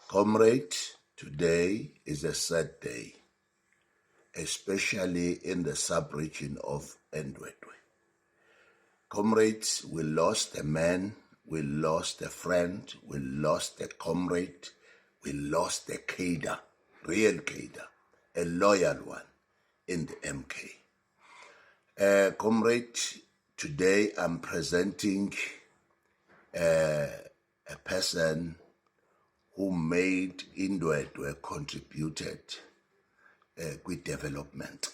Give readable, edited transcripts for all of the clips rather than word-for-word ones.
Comrade, today is a sad day, especially in the sub-region of Ndwedwe. Comrades, we lost a man, we lost a friend, we lost a comrade, we lost a cadre, real cadre, a loyal one in the MK. Comrade, today I'm presenting a person who made Indwedwe contributed kwi-development.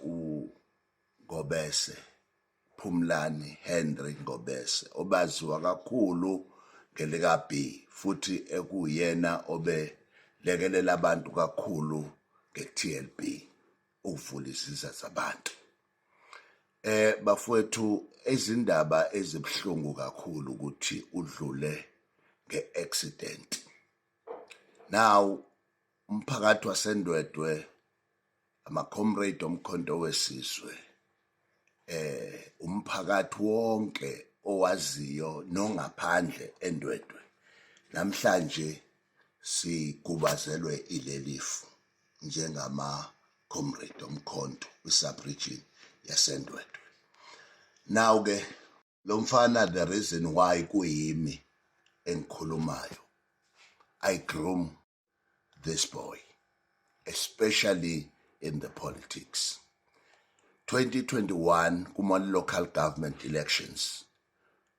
UNgobese, Phumlani Henry Ngobese, obaziwa kakhulu ngelika B, futhi ekuyena obe lekelela abantu kakhulu nge-TLB ukuvula iziza zabantu. Bafowethu, izindaba ezibuhlungu kakhulu ukuthi udlule nge-accident. Now umphakathi waseNdwedwe, ama-comrade oMkhonto weSizwe, umphakathi wonke owaziyo nongaphandle eNdwedwe, namhlanje sigubazelwe ilelifu njengama comrade oMkhonto kwi-sub-region yaseNdwedwe. Now ke lo mfana, the reason why kuyimi engikhulumayo, I groom this boy, especially in the politics. 2021 kuma local government elections,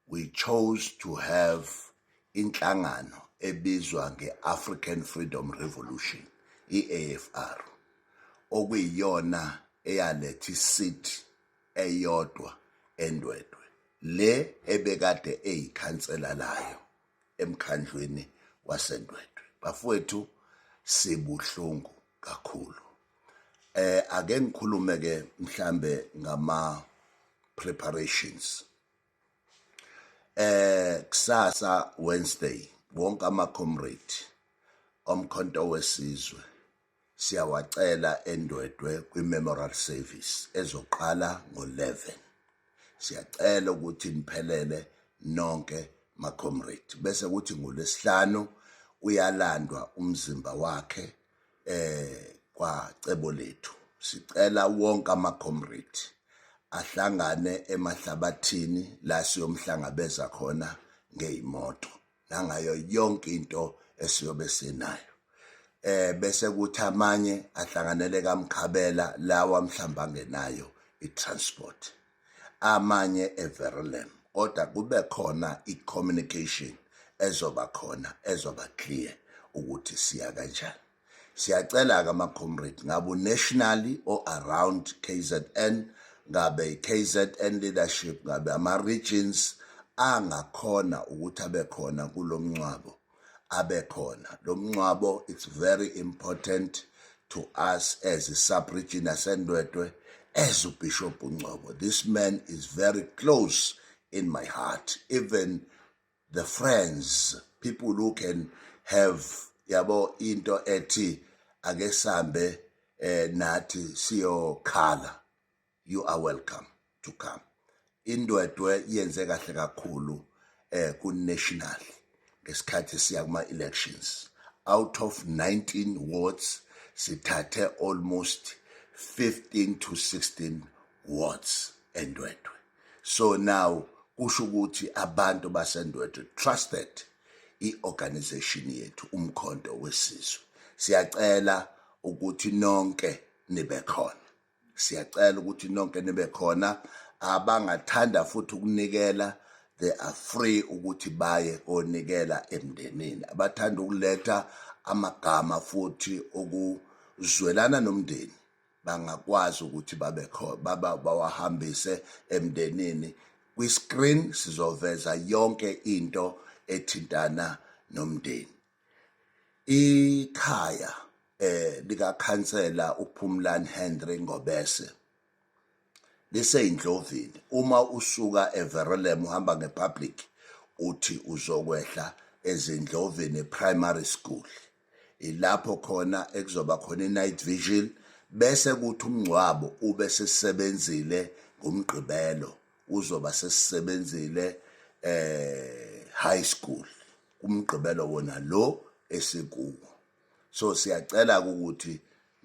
we chose to have inhlangano ebizwa nge-African Freedom Revolution, i-AFR, okuyiyona eyaletha i-seat eyodwa eNdwedwe, le ebekade eyikhansela layo emkhandlwini waseNdwedwe. Bafowethu, sibuhlungu kakhulu. Ake ngikhulume ke mhlambe ngama preparations. Kusasa Wednesday, wonke ama comrade oMkhonto weSizwe siyawacela eNdwedwe kwi-memorial service ezoqala ngo-11. Siyacela ukuthi niphelele nonke ma comrade, bese kuthi ngolwesihlanu uyalandwa umzimba wakhe kwacebo lethu. Sicela wonke ama comrade ahlangane emahlabathini la siyomhlangabeza khona ngezimoto nangayo yonke into esiyobe sinayo, bese kuthi amanye ahlanganele kaMkhabela lawa mhlamba angenayo i-transport, amanye eVerulam, kodwa kube khona i-communication ezoba khona, ezoba clear ukuthi siya kanjani. Siyacela-ke ama-comrade, ngabe nationally or around KZN, ngabe i-KZN leadership, ngabe ama-regions angakhona ukuthi abe khona kulo mncwabo, abe khona lo mncwabo. It's very important to us as a sub-region yaseNdwedwe, as uBishop Ngcobo. This man is very close in my heart. Even the friends, people who can have, yabo, into ethi ake sambe nathi siyokhala, you are welcome to come. Indwedwe yenze kahle kakhulu ku national ngesikhathi siya kuma elections. Out of 19 wards, sithathe almost 15 to 16 wards eNdwedwe. So now kusho ukuthi abantu baseNdwedwe trusted i-organization yethu, uMkhonto weSizwe. Siyacela ukuthi nonke nibe khona, siyacela ukuthi nonke nibe khona. Abangathanda futhi ukunikela, they are free ukuthi baye konikela emndenini. Abathanda ukuletha amagama futhi okuzwelana nomndeni, bangakwazi ukuthi babe khona, baba bawahambise emndenini. Kwi-screen sizoveza yonke into ethintana nomndeni. Ikhaya likakhansela uPhumlani Henry Ngobese liseyindlovini. Uma usuka eVerulam uhamba nge-public, uthi uzokwehla eZindlovini Primary School, ilapho khona ekuzoba khona i-night vigil, bese kuthi umngcwabo ube sesebenzile ngoMgqibelo, uzoba sesebenzile high school. uMgqibelo wona lo esikuwo. So siyacela ukuthi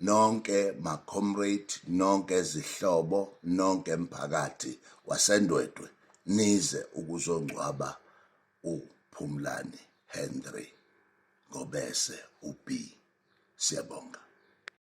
nonke ma comrade, nonke zihlobo, nonke mphakathi waseNdwedwe nize ukuzongcwaba uPhumlani Henry Ngobese uB. Siyabonga.